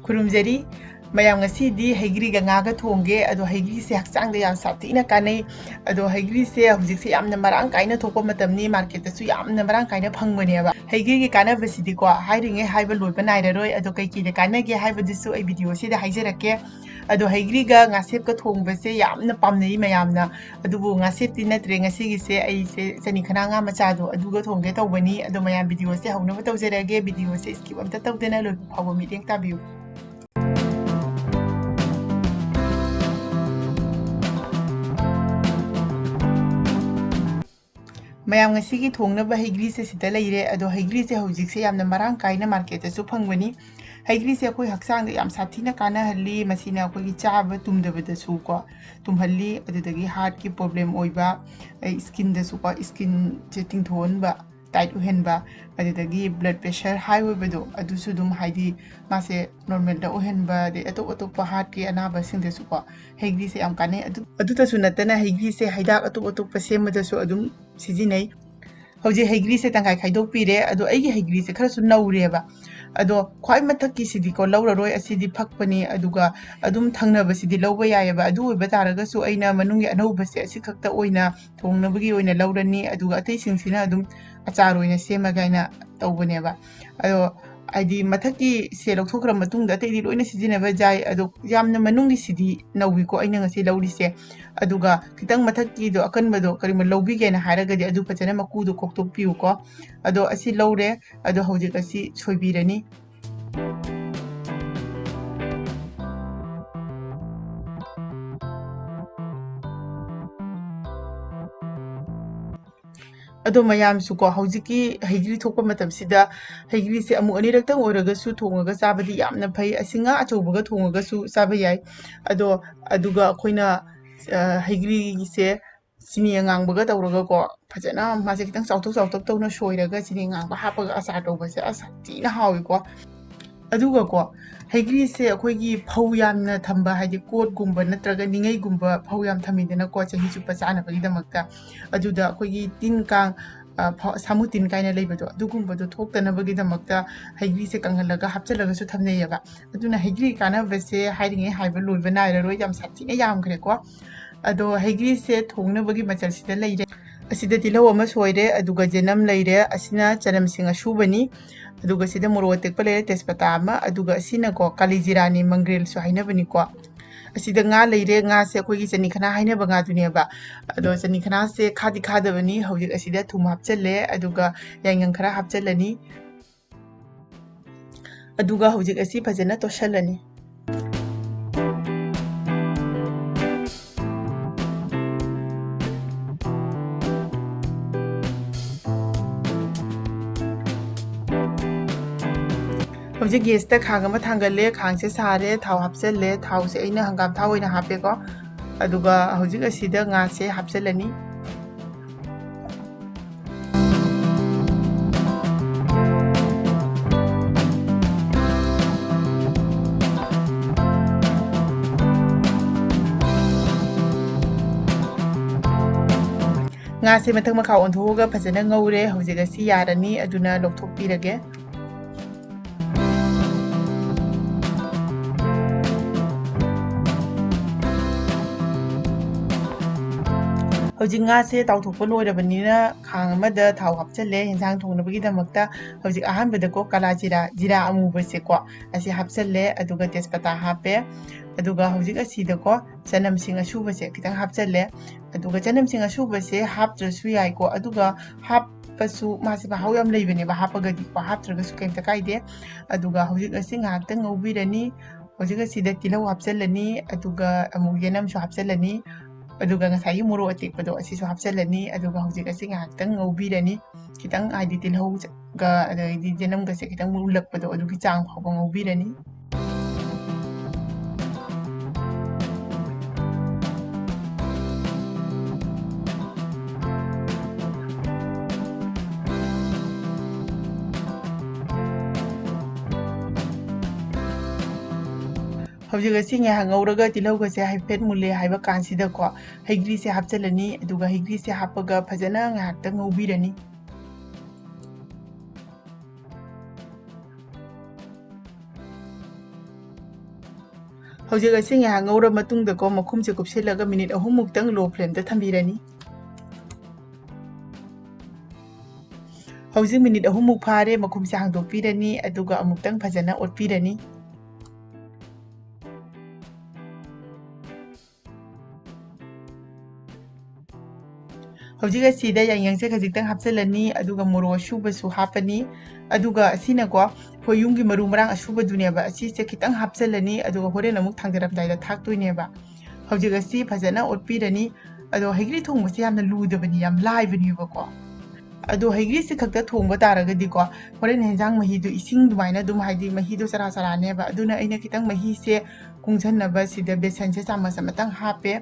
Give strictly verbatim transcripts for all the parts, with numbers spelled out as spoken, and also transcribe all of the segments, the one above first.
ꯈꯨꯔꯨꯝꯖꯔꯤ꯫ ꯃꯌꯥꯝ, ꯉꯁꯤꯗꯤ ꯍꯩꯒ꯭ꯔꯤꯒ ꯉꯥꯒ ꯊꯣꯡꯒꯦ꯫ ꯑꯗꯣ ꯍꯩꯒ꯭ꯔꯤꯁꯦ ꯍꯛꯆꯥꯡꯗ ꯌꯥꯝ ꯁꯥꯊꯤꯅ ꯀꯥꯟꯅꯩ꯫ ꯑꯗꯣ ꯍꯩꯒ꯭ꯔꯤꯁꯦ ꯍꯧꯖꯤꯛꯁꯦ ꯌꯥꯝꯅ ꯃꯔꯥꯡ ꯀꯥꯏꯅ ꯊꯣꯛꯄ ꯃꯇꯝꯅꯤ, ꯃꯥꯔꯀꯦꯠꯇꯁꯨ ꯌꯥꯝꯅ ꯃꯔꯥꯡ ꯀꯥꯏꯅ ꯐꯪꯕꯅꯦꯕ꯫ ꯍꯩꯒ꯭ꯔꯤꯒꯤ ꯀꯥꯟꯅꯕꯁꯤꯗꯤꯀꯣ, ꯍꯥꯏꯔꯤꯉꯩ ꯍꯥꯏꯕ ꯂꯣꯏꯕ ꯅꯥꯏꯔꯔꯣꯏ꯫ ꯑꯗꯣ ꯀꯩꯀꯩꯗ ꯀꯥꯟꯅꯒꯦ ꯍꯥꯏꯕꯗꯨꯁꯨ ꯑꯩ ꯚꯤꯗꯤꯑꯣꯁꯤꯗ ꯍꯥꯏꯖꯔꯛꯀꯦ꯫ ꯑꯗꯣ ꯍꯩꯒ꯭ꯔꯤꯒ ꯉꯥꯁꯦꯞꯀ ꯊꯣꯡꯕꯁꯦ ꯌꯥꯝꯅ ꯄꯥꯝꯅꯩ ꯃꯌꯥꯝꯅ꯫ ꯑꯗꯨꯕꯨ ꯉꯥꯁꯦꯞꯇꯤ ꯅꯠꯇ꯭ꯔꯦ, ꯉꯁꯤꯒꯤꯁꯦ ꯑꯩꯁꯦ ꯆꯅꯤ ꯈꯅꯥ ꯉꯥ ꯃꯆꯥꯗꯣ ꯑꯗꯨꯒ ꯊꯣꯡꯒꯦ ꯇꯧꯕꯅꯤ꯫ ꯑꯗꯣ ꯃꯌꯥꯝ, ꯚꯤꯗꯤꯑꯣꯁꯦ ꯍꯧꯅꯕ ꯇꯧꯖꯔꯛꯑꯒꯦ꯫ ꯚꯤꯗꯤꯑꯣꯁꯦ skip ꯑꯝꯇ ꯇꯧꯗꯅ ꯂꯣꯏꯕ ꯐꯥꯎꯕ ꯃꯤꯠꯌꯦꯡ ꯇꯥꯕꯤꯌꯨ꯫ ꯃꯌꯥꯝ, ꯉꯁꯤꯒꯤ ꯊꯣꯡꯅꯕ ꯍꯩꯒ꯭ꯔꯤꯁꯦ ꯁꯤꯗ ꯂꯩꯔꯦ꯫ ꯑꯗꯣ ꯍꯩꯒ꯭ꯔꯤꯁꯦ ꯍꯧꯖꯤꯛꯁꯦ ꯌꯥꯝꯅ ꯃꯔꯥꯡ ꯀꯥꯏꯅ ꯃꯥꯔꯀꯦꯠꯇꯁꯨ ꯐꯪꯕꯅꯤ꯫ ꯍꯩꯒ꯭ꯔꯤꯁꯦ ꯑꯩꯈꯣꯏ ꯍꯛꯆꯥꯡꯗ ꯌꯥꯝ ꯁꯥꯊꯤꯅ ꯀꯥꯟꯅꯍꯜꯂꯤ꯫ ꯃꯁꯤꯅ ꯑꯩꯈꯣꯏꯒꯤ ꯆꯥꯕ ꯇꯨꯝꯗꯕꯗꯁꯨ ꯀꯣ, ꯇꯨꯝꯍꯜꯂꯤ꯫ ꯑꯗꯨꯗꯒꯤ ꯍꯥꯔꯠꯀꯤ ꯄ꯭ꯔꯣꯕ꯭ꯂꯦꯝ ꯑꯣꯏꯕ, ꯑꯩ ꯁ꯭ꯀꯤꯟꯗꯁꯨꯀꯣ, ꯁ꯭ꯀꯤꯟꯁꯦ ꯇꯤꯡꯊꯣꯛꯍꯟꯕ, ꯇꯥꯏꯠ ꯑꯣꯏꯍꯟꯕ, ꯑꯗꯨꯗꯒꯤ ꯕ꯭ꯂꯗ ꯄ꯭ꯔꯦꯁꯔ ꯍꯥꯏ ꯑꯣꯏꯕꯗꯣ ꯑꯗꯨꯁꯨ ꯑꯗꯨꯝ, ꯍꯥꯏꯗꯤ, ꯃꯥꯁꯦ ꯅꯣꯔꯃꯦꯜꯗ ꯑꯣꯏꯍꯟꯕ, ꯑꯗꯩ ꯑꯇꯣꯞ ꯑꯇꯣꯞꯄ ꯍꯥꯔꯠꯀꯤ ꯑꯅꯥꯕꯁꯤꯡꯗꯁꯨꯀꯣ ꯍꯩꯒ꯭ꯔꯤꯁꯦ ꯌꯥꯝ ꯀꯥꯟꯅꯩ꯫ ꯑꯗꯨ, ꯑꯗꯨꯇꯁꯨ ꯅꯠꯇꯅ ꯍꯩꯒ꯭ꯔꯤꯁꯦ ꯍꯤꯗꯥꯛ ꯑꯇꯣꯞ ꯑꯇꯣꯞꯄ ꯁꯦꯝꯕꯗꯁꯨ ꯑꯗꯨꯝ ꯁꯤꯖꯤꯟꯅꯩ꯫ ꯍꯧꯖꯤꯛ ꯍꯩꯒ꯭ꯔꯤꯁꯦ ꯇꯪꯈꯥꯏ ꯈꯥꯏꯗꯣꯛꯄꯤꯔꯦ꯫ ꯑꯗꯣ ꯑꯩꯒꯤ ꯍꯩꯒ꯭ꯔꯤꯁꯦ ꯈꯔꯁꯨ ꯅꯧꯔꯦꯕ꯫ ꯑꯗꯣ ꯈ꯭ꯋꯥꯏ ꯃꯊꯛꯀꯤꯁꯤꯗꯤꯀꯣ ꯂꯧꯔꯔꯣꯏ, ꯑꯁꯤꯗꯤ ꯐꯛꯄꯅꯤ꯫ ꯑꯗꯨꯒ ꯑꯗꯨꯝ ꯊꯪꯅꯕꯁꯤꯗꯤ ꯂꯧꯕ ꯌꯥꯏꯑꯕ꯫ ꯑꯗꯨ ꯑꯣꯏꯕ ꯇꯥꯔꯒꯁꯨ ꯑꯩꯅ ꯃꯅꯨꯡꯒꯤ ꯑꯅꯧꯕꯁꯦ ꯑꯁꯤ ꯈꯛꯇ ꯑꯣꯏꯅ ꯊꯣꯡꯅꯕꯒꯤ ꯑꯣꯏꯅ ꯂꯧꯔꯅꯤ꯫ ꯑꯗꯨꯒ ꯑꯇꯩꯁꯤꯡꯁꯤꯅ ꯑꯗꯨꯝ ꯑꯆꯥꯔ ꯑꯣꯏꯅ ꯁꯦꯝꯃꯒ ꯑꯩꯅ ꯇꯧꯕꯅꯦꯕ꯫ ꯑꯗꯣ ꯍꯥꯏꯗꯤ ꯃꯊꯛꯀꯤ ꯁꯦ ꯂꯧꯊꯣꯛꯈ꯭ꯔ ꯃꯇꯨꯡꯗ ꯑꯇꯩꯗꯤ ꯂꯣꯏꯅ ꯁꯤꯖꯤꯟꯅꯕ ꯌꯥꯏ꯫ ꯑꯗꯣ ꯌꯥꯝꯅ ꯃꯅꯨꯡꯒꯤꯁꯤꯗꯤ ꯅꯧꯏꯀꯣ ꯑꯩꯅ ꯉꯁꯤ ꯂꯧꯔꯤꯁꯦ꯫ ꯑꯗꯨꯒ ꯈꯤꯇꯪ ꯃꯊꯛꯀꯤꯗꯣ ꯑꯀꯟꯕꯗꯣ ꯀꯔꯤꯒꯨꯝꯕ ꯂꯧꯕꯤꯒꯦꯅ ꯍꯥꯏꯔꯒꯗꯤ ꯑꯗꯨ ꯐꯖꯅ ꯃꯀꯨꯗꯣ ꯈꯣꯛꯇꯣꯛꯄꯤꯌꯨꯀꯣ꯫ ꯑꯗꯣ ꯑꯁꯤ ꯂꯧꯔꯦ꯫ ꯑꯗꯣ ꯍꯧꯖꯤꯛ ꯑꯁꯤ ꯁꯣꯏꯕꯤꯔꯅꯤ꯫ ꯑꯗꯣ ꯃꯌꯥꯝꯁꯨꯀꯣ, ꯍꯧꯖꯤꯛꯀꯤ ꯍꯩꯒ꯭ꯔꯤ ꯊꯣꯛꯄ ꯃꯇꯝꯁꯤꯗ ꯍꯩꯒ꯭ꯔꯤꯁꯦ ꯑꯃꯨꯛ ꯑꯅꯤꯔꯛꯇꯪ ꯑꯣꯏꯔꯒꯁꯨ ꯊꯣꯡꯉꯒ ꯆꯥꯕꯗꯤ ꯌꯥꯝꯅ ꯐꯩ꯫ ꯑꯁꯤ ꯉꯥ ꯑꯆꯧꯕꯒ ꯊꯣꯡꯉꯒꯁꯨ ꯆꯥꯕ ꯌꯥꯏ꯫ ꯑꯗꯣ, ꯑꯗꯨꯒ ꯑꯩꯈꯣꯏꯅ, ꯑ, ꯍꯩꯒ꯭ꯔꯤꯁꯦ ꯆꯤꯅꯤ ꯑꯉꯥꯡꯕꯒ ꯇꯧꯔꯒꯀꯣ, ꯐꯖꯅ ꯃꯥꯁꯦ ꯈꯤꯇꯪ ꯆꯥꯎꯊꯣꯛ ꯆꯥꯎꯊꯣꯛ ꯇꯧꯅ ꯁꯣꯏꯔꯒ ꯆꯤꯅꯤ ꯑꯉꯥꯡꯕ ꯍꯥꯞꯄꯒ ꯑꯆꯥꯔ ꯇꯧꯕꯁꯦ ꯑꯁ ꯌꯥꯝ ꯊꯤꯅ ꯍꯥꯎꯏꯀꯣ꯫ ꯑꯗꯨꯒꯀꯣ, ꯍꯩꯒ꯭ꯔꯤꯁꯦ ꯑꯩꯈꯣꯏꯒꯤ ꯐꯧ ꯌꯥꯝꯅ ꯊꯝꯕ, ꯍꯥꯏꯗꯤ ꯀꯣꯠꯀꯨꯝꯕ ꯅꯠꯇ꯭ꯔꯒ ꯅꯤꯡꯉꯩꯒꯨꯝꯕ ꯐꯧ ꯌꯥꯝ ꯊꯝꯃꯤꯗꯅꯀꯣ, ꯆꯍꯤ ꯆꯨꯞꯄ ꯆꯥꯅꯕꯒꯤꯗꯃꯛꯇ꯫ ꯑꯗꯨꯗ ꯑꯩꯈꯣꯏꯒꯤ ꯇꯤꯟ ꯀꯥꯡ ꯑ, ꯐ-, ꯁꯥꯃꯨꯇꯤꯟ ꯀꯥꯏꯅ ꯂꯩꯕꯗꯣ, ꯑꯗꯨꯒꯨꯝꯕꯗꯣ ꯊꯣꯛꯇꯅꯕꯒꯤꯗꯃꯛꯇ ꯍꯩꯒ꯭ꯔꯤꯁꯦ ꯀꯪꯍꯜꯂꯒ ꯍꯥꯞꯆꯤꯜꯂꯒꯁꯨ ꯊꯝꯅꯩꯌꯦꯕ꯫ ꯑꯗꯨꯅ ꯍꯩꯒ꯭ꯔꯤ ꯀꯥꯟꯅꯕꯁꯦ ꯍꯥꯏꯔꯤꯉꯩ ꯍꯥꯏꯕ ꯂꯣꯏꯕ ꯅꯥꯏꯔꯔꯣꯏ, ꯌꯥꯝ ꯁꯥꯊꯤꯅ ꯌꯥꯝꯈ꯭ꯔꯦꯀꯣ꯫ ꯑꯗꯣ ꯍꯩꯒ꯭ꯔꯤꯁꯦ ꯊꯣꯡꯅꯕꯒꯤ ꯃꯆꯜꯁꯤꯗ ꯂꯩꯔꯦ꯫ ꯑꯁꯤꯗ ꯇꯤꯜꯍꯧ ꯑꯃ ꯁꯣꯏꯔꯦ, ꯑꯗꯨꯒ ꯆꯅꯝ ꯂꯩꯔꯦ, ꯑꯁꯤꯅ ꯆꯅꯝꯁꯤꯡ ꯑꯁꯨꯕꯅꯤ, ꯑꯗꯨꯒ ꯁꯤꯗ ꯃꯣꯔꯣꯛ ꯑꯇꯦꯛꯄ ꯂꯩꯔꯦ, ꯇꯦꯖꯄꯇꯥ ꯑꯃ, ꯑꯗꯨꯒ ꯑꯁꯤꯅꯀꯣ ꯀꯥꯂꯤ ꯖꯤꯔꯥꯅꯤ, ꯃꯪꯒ꯭ꯔꯦꯜꯁꯨ ꯍꯥꯏꯅꯕꯅꯤꯀꯣ꯫ ꯑꯁꯤꯗ ꯉꯥ ꯂꯩꯔꯦ, ꯉꯥꯁꯦ ꯑꯩꯈꯣꯏꯒꯤ ꯆꯅꯤꯈꯅꯥ ꯍꯥꯏꯅꯕ ꯉꯥꯗꯨꯅꯦꯕ꯫ ꯑꯗꯣ ꯆꯅꯤꯈꯅꯥꯁꯦ ꯈꯥꯗꯤ ꯈꯥꯗꯕꯅꯤ꯫ ꯍꯧꯖꯤꯛ ꯑꯁꯤꯗ ꯊꯨꯝ ꯍꯥꯞꯆꯜꯂꯦ, ꯑꯗꯨꯒ ꯌꯥꯏꯉꯪ ꯈꯔ ꯍꯥꯞꯆꯜꯂꯅꯤ꯫ ꯑꯗꯨꯒ ꯍꯧꯖꯤꯛ ꯑꯁꯤ ꯐꯖꯅ ꯇꯣꯠꯁꯜꯂꯅꯤ꯫ ꯍꯧꯖꯤꯛ ꯒꯦꯁꯇ ꯈꯥꯡ ꯑꯃ ꯊꯥꯡꯒꯠꯂꯦ, ꯈꯥꯡꯁꯦ ꯁꯥꯔꯦ, ꯊꯥꯎ ꯍꯥꯞꯆꯜꯂꯦ꯫ ꯊꯥꯎꯁꯦ ꯑꯩꯅ ꯍꯪꯒꯥꯝ ꯊꯥꯎ ꯑꯣꯏꯅ ꯍꯥꯞꯄꯦꯀꯣ꯫ ꯑꯗꯨꯒ ꯍꯧꯖꯤꯛ ꯑꯁꯤꯗ ꯉꯥꯁꯦ ꯍꯥꯞꯆꯜꯂꯅꯤ꯫ ꯉꯥꯁꯦ ꯃꯊꯛ ꯃꯈꯥ ꯑꯣꯟꯊꯣꯛꯑꯒ ꯐꯖꯅ ꯉꯧꯔꯦ꯫ ꯍꯧꯖꯤꯛ ꯑꯁꯤ ꯌꯥꯔꯅꯤ, ꯑꯗꯨꯅ ꯂꯧꯊꯣꯛꯄꯤꯔꯒꯦ꯫ ꯍꯧꯖꯤꯛ ꯉꯥꯁꯦ ꯇꯥꯎꯊꯣꯛꯄ ꯂꯣꯏꯔꯕꯅꯤꯅ, ꯈꯥꯡ ꯑꯃꯗ ꯊꯥꯎ ꯍꯥꯞꯆꯜꯂꯦ ꯌꯦꯟꯁꯥꯡ ꯊꯣꯡꯅꯕꯒꯤꯗꯃꯛꯇ꯫ ꯍꯧꯖꯤꯛ ꯑꯍꯥꯟꯕꯗꯀꯣ ꯀꯥꯂꯥ ꯖꯤꯔꯥ, ꯖꯤꯔꯥ ꯑꯃꯨꯕꯁꯦꯀꯣ, ꯑꯁꯤ ꯍꯥꯞꯆꯜꯂꯦ, ꯑꯗꯨꯒ ꯇꯦꯖꯄꯇꯥ ꯍꯥꯞꯄꯦ, ꯑꯗꯨꯒ ꯍꯧꯖꯤꯛ ꯑꯁꯤꯗꯀꯣ ꯆꯅꯝꯁꯤꯡ ꯑꯁꯨꯕꯁꯦ ꯈꯤꯇꯪ ꯍꯥꯞꯆꯜꯂꯦ꯫ ꯑꯗꯨꯒ ꯆꯅꯝꯁꯤꯡ ꯑꯁꯨꯕꯁꯦ ꯍꯥꯞꯇ꯭ꯔꯁꯨ ꯌꯥꯏꯀꯣ, ꯑꯗꯨꯒ ꯍꯥꯞꯄꯁꯨ ꯃꯥꯁꯦ ꯃꯍꯥꯎ ꯌꯥꯝ ꯂꯩꯕꯅꯦꯕ, ꯍꯥꯞꯄꯒꯗꯤꯀꯣ, ꯍꯥꯞꯇ꯭ꯔꯒꯁꯨ ꯀꯩꯝꯇ ꯀꯥꯏꯗꯦ꯫ ꯑꯗꯨꯒ ꯍꯧꯖꯤꯛ ꯑꯁꯤ ꯉꯥꯏꯍꯥꯛꯇꯪ ꯉꯧꯕꯤꯔꯅꯤ꯫ ꯍꯧꯖꯤꯛ ꯑꯁꯤꯗ ꯇꯤꯜꯍꯧ ꯍꯥꯞꯆꯜꯂꯅꯤ, ꯑꯗꯨꯒ ꯑꯃꯨꯛ ꯌꯦꯅꯝꯁꯨ ꯍꯥꯞꯆꯜꯂꯅꯤ, ꯑꯗꯨꯒ ꯉꯁꯥꯏꯒꯤ ꯃꯣꯔꯣꯛ ꯑꯇꯦꯛꯄꯗꯣ ꯑꯁꯤꯁꯨ ꯍꯥꯞꯆꯜꯂꯅꯤ꯫ ꯑꯗꯨꯒ ꯍꯧꯖꯤꯛ ꯑꯁꯤ ꯉꯥꯏꯍꯥꯛꯇꯪ ꯉꯧꯕꯤꯔꯅꯤ꯫ ꯈꯤꯇꯪ, ꯍꯥꯏꯗꯤ, ꯇꯤꯜꯍꯧꯒ ꯑꯗꯩꯗꯤ ꯌꯦꯅꯝꯒꯁꯦ ꯈꯤꯇꯪ ꯃꯨꯜꯂꯛꯄꯗꯣ, ꯑꯗꯨꯒꯤ ꯆꯥꯡ ꯐꯥꯎꯕ ꯉꯧꯕꯤꯔꯅꯤ꯫ ꯍꯧꯖꯤꯛ ꯑꯁꯤ ꯉꯥꯏꯍꯥꯛ ꯉꯧꯔꯒ ꯇꯤꯜꯍꯧꯒꯁꯦ ꯍꯥꯏꯐꯦꯠ ꯃꯨꯜꯂꯦ ꯍꯥꯏꯕ ꯀꯥꯟꯁꯤꯗꯀꯣ, ꯍꯩꯒ꯭ꯔꯤꯁꯦ ꯍꯥꯞꯆꯤꯜꯂꯅꯤ꯫ ꯑꯗꯨꯒ ꯍꯩꯒ꯭ꯔꯤꯁꯦ ꯍꯥꯞꯄꯒ ꯐꯖꯅ ꯉꯥꯏꯍꯥꯛꯇꯪ ꯉꯧꯕꯤꯔꯅꯤ꯫ ꯍꯧꯖꯤꯛ ꯑꯁꯤ ꯉꯥꯏꯍꯥꯛ ꯉꯧꯔ ꯃꯇꯨꯡꯗꯀꯣ, ꯃꯈꯨꯝꯁꯦ ꯀꯨꯞꯁꯤꯜꯂꯒ ꯃꯤꯅꯤꯠ ꯑꯍꯨꯝꯃꯨꯛꯇꯪ low flameꯗ ꯊꯝꯕꯤꯔꯅꯤ꯫ ꯍꯧꯖꯤꯛ ꯃꯤꯅꯤꯠ ꯑꯍꯨꯝꯃꯨꯛ ꯐꯥꯔꯦ, ꯃꯈꯨꯝꯁꯦ ꯍꯥꯡꯗꯣꯛꯄꯤꯔꯅꯤ, ꯑꯗꯨꯒ ꯑꯃꯨꯛꯇꯪ ꯐꯖꯅ ꯑꯣꯠꯄꯤꯔꯅꯤ꯫ ꯍꯧꯖꯤꯛ ꯑꯁꯤꯗ ꯌꯥꯏꯉꯪꯁꯦ ꯈꯖꯤꯛꯇꯪ ꯍꯥꯞꯆꯤꯜꯂꯅꯤ, ꯑꯗꯨꯒ ꯃꯣꯔꯣꯛ ꯑꯁꯨꯕꯁꯨ ꯍꯥꯞꯄꯅꯤ, ꯑꯗꯨꯒ ꯑꯁꯤꯅꯀꯣ ꯑꯩꯈꯣꯏ ꯌꯨꯝꯒꯤ ꯃꯔꯨ ꯃꯔꯥꯡ ꯑꯁꯨꯕꯗꯨꯅꯦꯕ, ꯑꯁꯤꯁꯦ ꯈꯤꯇꯪ ꯍꯥꯞꯆꯤꯜꯂꯅꯤ, ꯑꯗꯨꯒ ꯍꯣꯔꯦꯟ ꯑꯃꯨꯛ ꯊꯥꯡꯖꯔꯝꯗꯥꯏꯗ ꯊꯥꯛꯇꯣꯏꯅꯦꯕ꯫ ꯍꯧꯖꯤꯛ ꯑꯁꯤ ꯐꯖꯅ ꯑꯣꯠꯄꯤꯔꯅꯤ꯫ ꯑꯗꯣ ꯍꯩꯒ꯭ꯔꯤ ꯊꯣꯡꯕꯁꯦ ꯌꯥꯝꯅ ꯂꯨꯗꯕꯅꯤ, ꯌꯥꯝ ꯂꯥꯏꯕꯅꯦꯕꯀꯣ꯫ ꯑꯗꯣ ꯍꯩꯒ꯭ꯔꯤꯁꯦ ꯈꯛꯇ ꯊꯣꯡꯕ ꯇꯥꯔꯒꯗꯤꯀꯣ, ꯍꯣꯔꯦꯟ ꯍꯦꯟꯖꯥꯡ ꯃꯍꯤꯗꯣ ꯏꯁꯤꯡ ꯑꯗꯨꯃꯥꯏꯅ ꯑꯗꯨꯝ, ꯍꯥꯏꯗꯤ ꯃꯍꯤꯗꯣ ꯆꯔꯥ ꯆꯔꯥꯅꯦꯕ, ꯑꯗꯨꯅ ꯑꯩꯅ ꯈꯤꯇꯪ ꯃꯍꯤꯁꯦ ꯀꯨꯡꯁꯟꯅꯕ ꯁꯤꯗ ꯕꯦꯁꯟꯁꯦ ꯆꯥꯃꯁ ꯑꯃꯇꯪ ꯍꯥꯞꯄꯦ꯫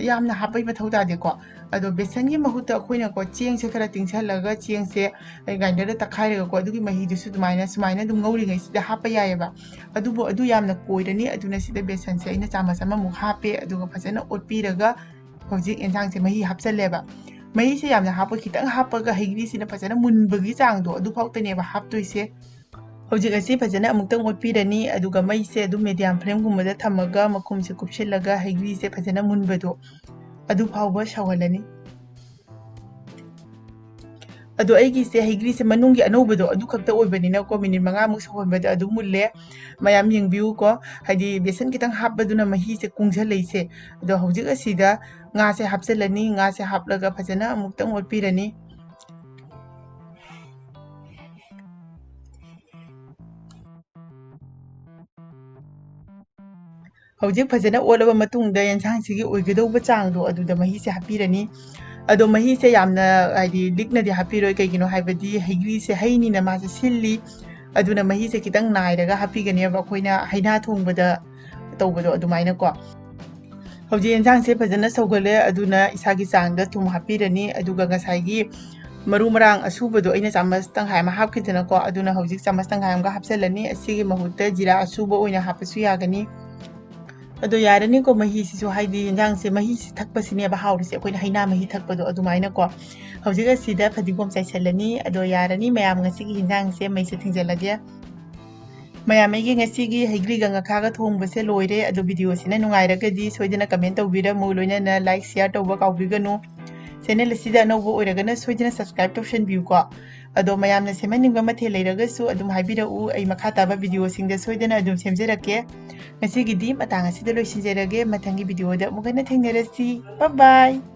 ꯌꯥꯝꯅ ꯍꯥꯞꯄꯩ ꯃꯊꯧ ꯇꯥꯗꯦꯀꯣ꯫ ꯑꯗꯣ ꯕꯦꯁꯟꯒꯤ ꯃꯍꯨꯠꯇ ꯑꯩꯈꯣꯏꯅꯀꯣ, ꯆꯦꯡꯁꯦ ꯈꯔ ꯇꯤꯡꯁꯜꯂꯒ, ꯆꯦꯡꯁꯦ grinder ꯇꯛꯈꯥꯏꯔꯒꯀꯣ, ꯑꯗꯨꯒꯤ ꯃꯍꯤꯗꯨꯁꯨ ꯑꯗꯨꯃꯥꯏꯅ, ꯁꯨꯃꯥꯏꯅ ꯑꯗꯨꯝ ꯉꯧꯔꯤꯉꯩꯁꯤꯗ ꯍꯥꯞꯄ ꯌꯥꯏꯑꯕ꯫ ꯑꯗꯨꯕꯨ ꯑꯗꯨ ꯌꯥꯝꯅ ꯀꯣꯏꯔꯅꯤ, ꯑꯗꯨꯅ ꯁꯤꯗ ꯕꯦꯁꯟꯁꯦ ꯑꯩꯅ ꯆꯥꯃꯁ ꯑꯃꯃꯨꯛ ꯍꯥꯞꯄꯦ, ꯑꯗꯨꯒ ꯐꯖꯅ ꯑꯣꯠꯄꯤꯔꯒ ꯍꯧꯖꯤꯛ ꯑꯦꯟꯁꯥꯡꯁꯦ ꯃꯍꯤ ꯍꯥꯞꯆꯜꯂꯦꯕ꯫ ꯃꯍꯤꯁꯦ ꯌꯥꯝꯅ ꯍꯥꯞꯄ, ꯈꯤꯇꯪ ꯍꯥꯞꯄꯒ ꯍꯩꯒ꯭ꯔꯤꯁꯤꯅ ꯐꯖꯅ ꯃꯨꯟꯕꯒꯤ ꯆꯥꯡꯗꯣ ꯑꯗꯨꯐꯥꯎꯇꯅꯦꯕ ꯍꯥꯞꯇꯣꯏꯁꯦ꯫ ꯍꯧꯖꯤꯛ ꯑꯁꯤ ꯐꯖꯅ ꯑꯃꯨꯛꯇꯪ ꯑꯣꯠꯄꯤꯔꯅꯤ, ꯑꯗꯨꯒ ꯃꯩꯁꯦ ꯑꯗꯨꯝ medium flameꯒꯨꯝꯕꯗ ꯊꯝꯃꯒ ꯃꯈꯨꯝꯁꯦ ꯀꯨꯞꯁꯤꯜꯂꯒ ꯍꯩꯒ꯭ꯔꯤꯁꯦ ꯐꯖꯅ ꯃꯨꯟꯕꯗꯣ ꯑꯗꯨ ꯐꯥꯎꯕ ꯁꯧꯍꯜꯂꯅꯤ꯫ ꯑꯗꯣ ꯑꯩꯒꯤꯁꯦ ꯍꯩꯒ꯭ꯔꯤꯁꯦ ꯃꯅꯨꯡꯒꯤ ꯑꯅꯧꯕꯗꯣ ꯑꯗꯨ ꯈꯛꯇ ꯑꯣꯏꯕꯅꯤꯅꯀꯣ, ꯃꯤꯅꯤꯠ ꯃꯉꯥꯃꯨꯛ ꯁꯧꯍꯟꯕꯗ ꯑꯗꯨꯝ ꯃꯨꯜꯂꯦ꯫ ꯃꯌꯥꯝ ꯌꯦꯡꯕꯤꯌꯨꯀꯣ, ꯍꯥꯏꯗꯤ ꯕꯦꯁꯟ ꯈꯤꯇꯪ ꯍꯥꯞꯄꯗꯨꯅ ꯃꯍꯤꯁꯦ ꯀꯨꯡꯁꯜꯂꯛꯏꯁꯦ꯫ ꯑꯗꯣ ꯍꯧꯖꯤꯛ ꯑꯁꯤꯗ ꯉꯥꯁꯦ ꯍꯥꯞꯆꯤꯜꯂꯅꯤ, ꯉꯥꯁꯦ ꯍꯥꯞꯂꯒ ꯐꯖꯅ ꯑꯃꯨꯛꯇꯪ ꯑꯣꯠꯄꯤꯔꯅꯤ꯫ ꯍꯧꯖꯤꯛ ꯐꯖꯅ ꯑꯣꯠꯂꯕ ꯃꯇꯨꯡꯗ ꯌꯦꯟꯁꯥꯡꯁꯤꯒꯤ ꯑꯣꯏꯒꯗꯧꯕ ꯆꯥꯡꯗꯣ ꯑꯗꯨꯗ ꯃꯍꯤꯁꯦ ꯍꯥꯞꯄꯤꯔꯅꯤ꯫ ꯑꯗꯣ ꯃꯍꯤꯁꯦ ꯌꯥꯝꯅ, ꯍꯥꯏꯗꯤ, ꯂꯤꯛꯅꯗꯤ ꯍꯥꯞꯄꯤꯔꯣꯏ, ꯀꯩꯒꯤꯅꯣ ꯍꯥꯏꯕꯗꯤ ꯍꯩꯒ꯭ꯔꯤꯁꯦ ꯍꯩꯅꯤꯅ ꯃꯥꯁꯦ ꯁꯤꯜꯂꯤ, ꯑꯗꯨꯅ ꯃꯍꯤꯁꯦ ꯈꯤꯇꯪ ꯅꯥꯏꯔꯒ ꯍꯥꯞꯄꯤꯒꯅꯦꯕ, ꯑꯩꯈꯣꯏꯅ ꯍꯩꯅꯥ ꯊꯣꯡꯕꯗ ꯇꯧꯕꯗꯣ ꯑꯗꯨꯃꯥꯏꯅꯀꯣ꯫ ꯍꯧꯖꯤꯛ ꯌꯦꯟꯁꯥꯡꯁꯦ ꯐꯖꯅ ꯁꯧꯒꯠꯂꯦ, ꯑꯗꯨꯅ ꯏꯁꯥꯒꯤ ꯆꯥꯡꯗ ꯊꯨꯝ ꯍꯥꯞꯄꯤꯔꯅꯤ, ꯑꯗꯨꯒ ꯉꯁꯥꯏꯒꯤ ꯃꯔꯨ ꯃꯔꯥꯡ ꯑꯁꯨꯕꯗꯣ ꯑꯩꯅ ꯆꯥꯃꯁ ꯇꯪꯈꯥꯏ ꯑꯃ ꯍꯥꯞꯈꯤꯗꯅꯀꯣ, ꯑꯗꯨꯅ ꯍꯧꯖꯤꯛ ꯆꯥꯃꯁ ꯇꯪꯈꯥꯏ ꯑꯃꯒ ꯍꯥꯞꯆꯤꯜꯂꯅꯤ꯫ ꯑꯁꯤꯒꯤ ꯃꯍꯨꯠꯇ ꯖꯤꯔꯥ ꯑꯁꯨꯕ ꯑꯣꯏꯅ ꯍꯥꯞꯄꯁꯨ ꯌꯥꯒꯅꯤ꯫ ꯑꯗꯣ ꯌꯥꯔꯅꯤꯀꯣ, ꯃꯍꯤꯁꯤꯁꯨ, ꯍꯥꯏꯗꯤ ꯌꯦꯟꯁꯥꯡꯁꯦ ꯃꯍꯤꯁꯤ ꯊꯛꯄꯁꯤꯅꯦꯕ ꯍꯥꯎꯔꯤꯁꯦ, ꯑꯩꯈꯣꯏꯅ ꯍꯩꯅꯥ ꯃꯍꯤ ꯊꯛꯄꯗꯣ ꯑꯗꯨꯃꯥꯏꯅꯀꯣ꯫ ꯍꯧꯖꯤꯛ ꯑꯁꯤꯗ ꯐꯗꯤꯒꯣꯝ ꯆꯥꯏꯁꯤꯜꯂꯅꯤ꯫ ꯑꯗꯣ ꯌꯥꯔꯅꯤ ꯃꯌꯥꯝ, ꯉꯁꯤꯒꯤ ꯌꯦꯟꯁꯥꯡꯁꯦ ꯃꯩꯁꯦ ꯊꯤꯡꯖꯤꯜꯂꯒꯦ꯫ ꯃꯌꯥꯝ, ꯑꯩꯒꯤ ꯉꯁꯤꯒꯤ ꯍꯩꯒ꯭ꯔꯤꯒ ꯉꯥꯈꯥꯒ ꯊꯣꯡꯕꯁꯦ ꯂꯣꯏꯔꯦ꯫ ꯑꯗꯣ video ꯁꯤꯅ ꯅꯨꯡꯉꯥꯏꯔꯒꯗꯤ ꯁꯣꯏꯗꯅ comment ꯇꯧꯕꯤꯔꯝꯃꯨ, ꯂꯣꯏꯅꯅ like, share ꯇꯧꯕ ꯀꯥꯎꯕꯤꯒꯅꯨ꯫ Channel ꯑꯁꯤꯗ ꯑꯅꯧꯕ ꯑꯣꯏꯔꯒꯅ ꯁꯣꯏꯗꯅ subscribe ꯇꯧꯁꯟꯕꯤꯌꯨꯀꯣ꯫ ꯑꯗꯣ ꯃꯌꯥꯝꯅ ꯁꯦꯝꯍꯟꯅꯤꯡꯕ ꯃꯊꯦꯜ ꯂꯩꯔꯒꯁꯨ ꯑꯗꯨꯝ ꯍꯥꯏꯕꯤꯔꯛꯎ, ꯑꯩ ꯃꯈꯥ ꯇꯥꯕ video ꯁꯤꯡꯗ ꯁꯣꯏꯗꯅ ꯑꯗꯨꯝ ꯁꯦꯝꯖꯔꯛꯀꯦ꯫ ꯉꯁꯤꯒꯤꯗꯤ ꯃꯇꯥꯡ ꯑꯁꯤꯗ ꯂꯣꯏꯁꯤꯟꯖꯔꯒꯦ, ꯃꯊꯪꯒꯤ video ꯗ ꯑꯃꯨꯛ ꯍꯟꯅ ꯊꯦꯡꯅꯔꯁꯤ꯫ Bye bye꯫